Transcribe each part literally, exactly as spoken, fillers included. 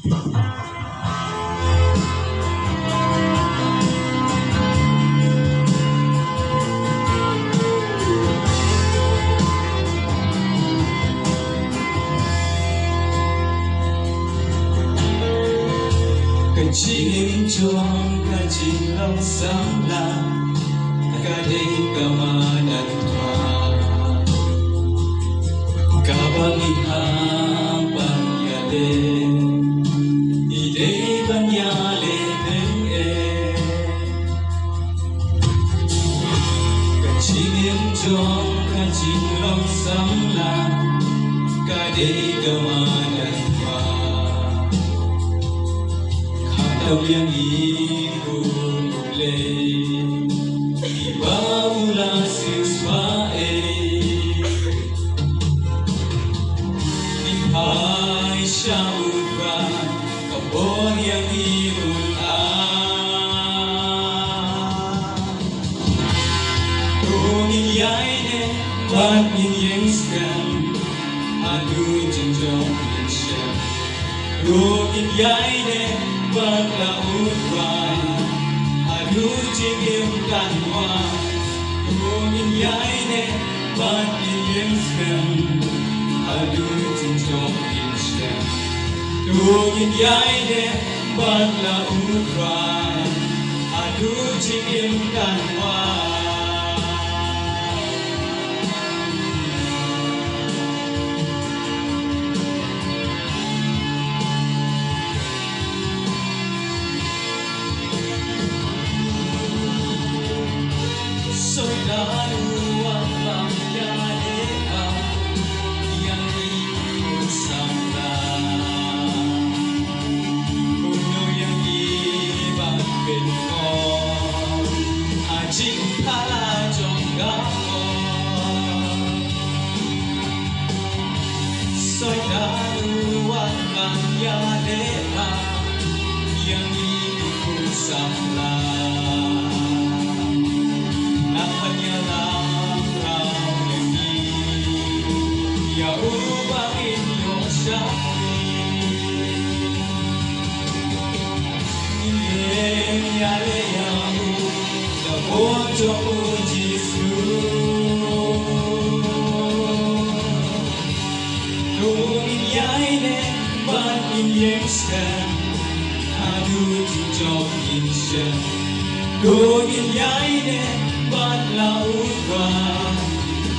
Ka jingim jong ka jinglong samla ka dei ka madan Trai. Kaba ngi hap ban ïaleh, ngi dei ban ïaleh ne em? Ka jingim jong ka jinglong samla ka dei ka madan Trai. Khamtam ïa ngi U Blei, iba u la siewspah ei. Ngi phai sha U Trai, ka bor ïa ngi un ai. To ngin ïaineh bad ngin ïeng skhem, haduh jingjop ngin shem. To ngin ïaineh bad la U Trai, haduh jingim kan wan. To ngin ïaineh bad ngin ïeng skhem, haduh jingjop ngin shem. To ngin ïaineh bad la U Trai, haduh jingim kan wan. Soldadu, wat lam ïaleh ha ïa ngi u samla. Kumno ïa ngi ban pynmong ha jingphala jong ka por. Soldadu, wat lam ïaleh ha ïa ngi u samla. Nang ban ïalam rau ïa ngi, ïa uba ngin ïoh shakri. Ngin ïeng ïaleh ïa u da bor jong u Jisu. To ngin ïaineh bad ngin ïeng skhem, haduh jingjop ngin shem. To ngin ïaineh bad la U Trai,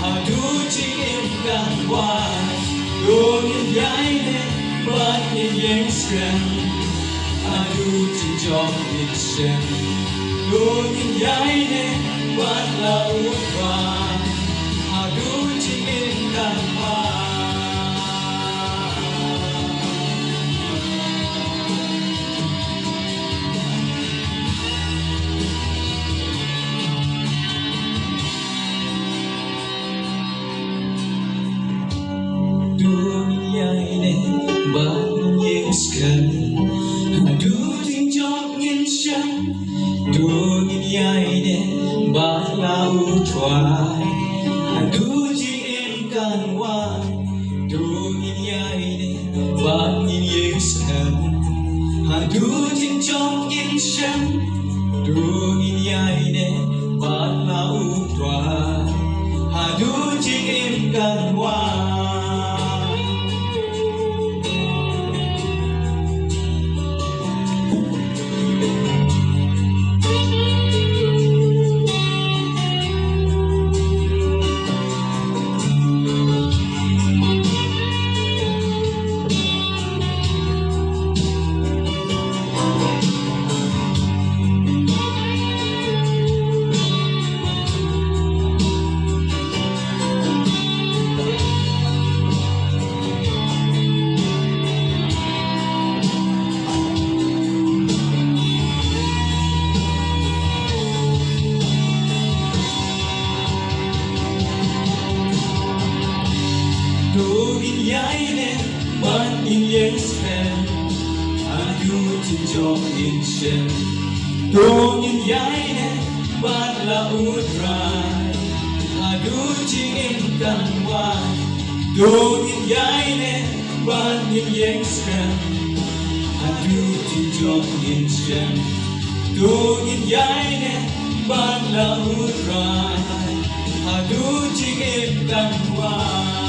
haduh jingim kan wan. To ngin ïaineh bad ngin ïeng skhem, haduh jingjop ngin shem. To ngin ïaineh bad la U Trai, haduh jingim kan wan. To ngin ïaineh bad ngin ïeng skhem, haduh jingjop ngin shem. To ngin ïaineh bad la U Trai, haduh jingim kan wan. To ngin ïaineh bad ngin ïeng skhem, haduh jingjop ngin shem. To ngin ïaineh bad la U Trai, haduh jingim kan wan. To ngin ïaineh bad ngin ïeng skhem, haduh jingjop ngin shem. To ngin ïaineh bad la U Trai, haduh jingim kan wan. To ngin ïaineh bad ngin ïeng skhem, Haduh jong ngin shem, to ngin ïai neh ban la u Trai. Haduh jingim kan wan.